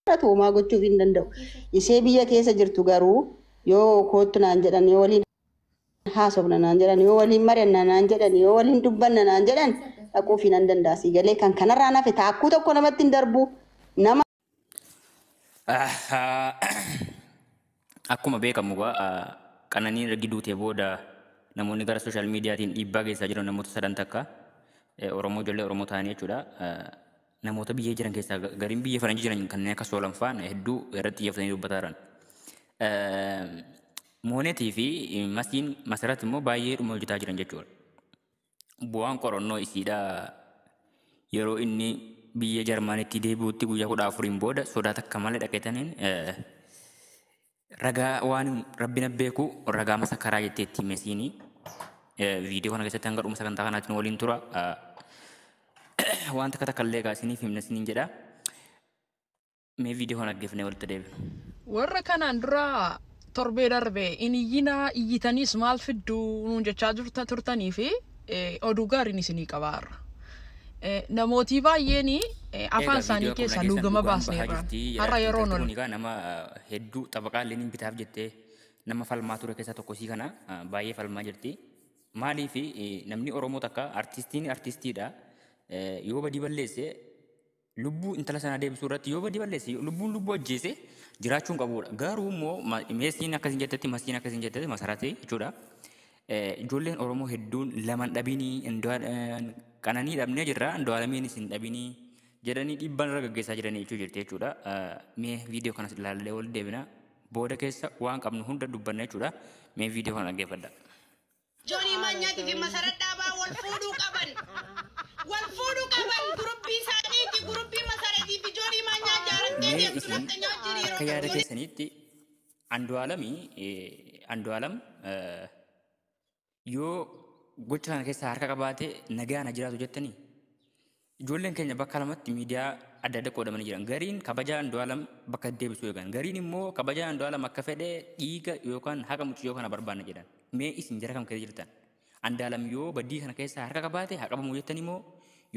Kadhatu homaa gochuuf hin danda'u. Ishee biyya keessa jirtu garuu yoo koottu naan jedhan, yoo waliin haasofna naan jedhan, yoo waliin mari'anna naan jedhan, yoo waliin dubbanna naan jedhan dhaquuf nan danda'a. Sii galee kan kanarraa nafe taakkuu tokko namatti hin darbu. Nama Akkuma beekamu egaa Qananiin ergi duutee booda namoonni gara sooshaal miidiyaatiin dhiibbaa geessaa jiran namoota sadan takka Oromoo ijoollee Oromoo ta'anii jechuudha. Namoota biyya jiran keessaa gariin biyya faranjii jiran kanneen akka Soolan fa'aan hedduu irratti xiyyeeffatanii dubbataa jiran. Moonetii fi Masiin Masarat immoo baay'ee dhuma hojjetaa jiran jechuudha. Bu'aan qorannoo isiidha yeroo inni biyya Jarmaanitti deebi'utti guyyaa 14n booda sodaa takka malee dhaqeetaniin ragaa waan rabbi na beeku ragaa masakaraa jetteetti Mesiini. Viidiyoo kana keessatti hanga dhuma sagantaa kanaatti nu waliin tura. Waan takka takka illee egaa isiniif himna isiniin jedha. Mee viidiyoo kana dhaggeeffannee walitti deebina. Warra kanaan dura torbee darbe in iyyinaa iyyitaniis maal fiddu nuun jechaa jirta turtanii fi oduu gaariin isinii qaba har'a. Namootii baay'een afaan Egaa isaanii viidiyoo akkuma keessaa dhageessan luugama dhugaan bahaa baasneerra. jirti Har'a jedha. yeroon Intalti ol kun egaa nama hedduu xabaqaa illee ni bitaaf jettee nama falmaa ture keessaa tokko isii kana baay'ee falmaa jirti. Maaliif namni Oromoo takka artistiin artistiidha. Yoo badii balleesse lubbuu intala sanaa deebisuu irratti yoo badii balleesse lubbuun lubbuu ajjeese jiraachuu hin qabudha. Garuu immoo meesiin akkasiin jettetti masiin akkasiin jettetti masaratee jechuudha. Ijoolleen Oromoo hedduun laman dhabinii qananii dhabnee jirra Andu'aalamiinis hin dhabinii jedhanii dhiibbaan irra gaggeessaa jiranii jechuu jirti jechuudha. Mee viidiyoo kanas ilaallee wal deebina. Booda keessa waan qabnu hunda dubbanna jechuudha. Mee viidiyoo kana dhaggeeffadha. Joonii Maanyaatii fi Masarat Dhaabaa wal fuudhuu qaban. Wal fuudhuu qaban gurupbii isaaniiti gurupbii Masaratii fi Joonii Maanyaa jaarattee Mee deemtu isin nafxanyaa wajjin yeroo akka yaada qabdu. keessaniitti Andu'aalami Andu'aalam yoo gocha kana keessaa harka qabaate nagaan haa jiraatu jettanii? Ijoolleen keenya bakka lamatti miidiyaa adda adda qoodamanii jiran. Gariin kabajaa Andu'aalam bakka deebisuu eegan. Gariin immoo kabajaa Andu'aalam akka fedhe dhiiga yookaan haqa mucayyoo kana barbaanna jedhan. Mee isin jara kam keessa jirtan? Andu'aalam yoo badii kana keessaa harka qabaate haa qabamu jettanii moo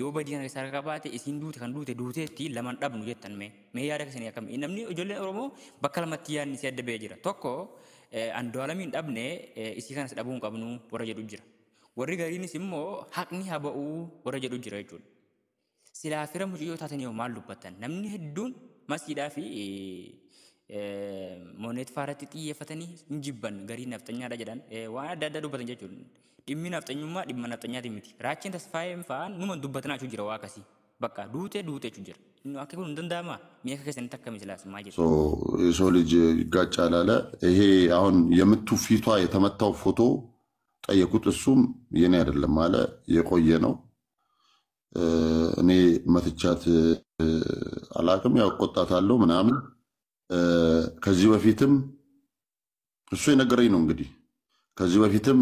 yoo badii kana keessaa harka qabaate isiin duute kan duute duuteetti laman dhabnu jettan mee? Mee yaada keessanii akkami? Namni ijoolleen Oromoo bakka lamatti yaadni isii adda ba'ee jira. Tokko Andu'aalamiin dhabne isii kanas dhabuu hin qabnu warra jedhu jira. Warri gariinis immoo haqni haa ba'uu warra jedhu jira jechuudha. Silaa fira mucayyoo taatanii hoo maal dubbattan? Namni hedduun masiidhaa fi mooneet faaratti xiyyeeffatanii hin jibban garii nafxanyaadha jedhan waan adda addaa dubbatan jechuudha. Dhimmi nafxanyummaa dhimma nafxanyaati miti. Raacheen Tasfaayeen fa'aan numa dubbatanaa jechuu jira waa akkasii. Bakka duute duute jechuu jira. Inni akka kun hin danda'amaa? Mee akka keessanitti akkami silaas maal jettu? የሰው ልጅ ይጋጫል አለ። ይሄ አሁን የምቱ ፊቷ የተመታው ፎቶ ጠየቁት። እሱም የኔ አይደለም አለ፣ የቆየ ነው። እኔ መትቻት አላቅም፣ ያው እቆጣታለሁ ምናምን። ከዚህ በፊትም እሱ የነገረኝ ነው እንግዲህ ከዚህ በፊትም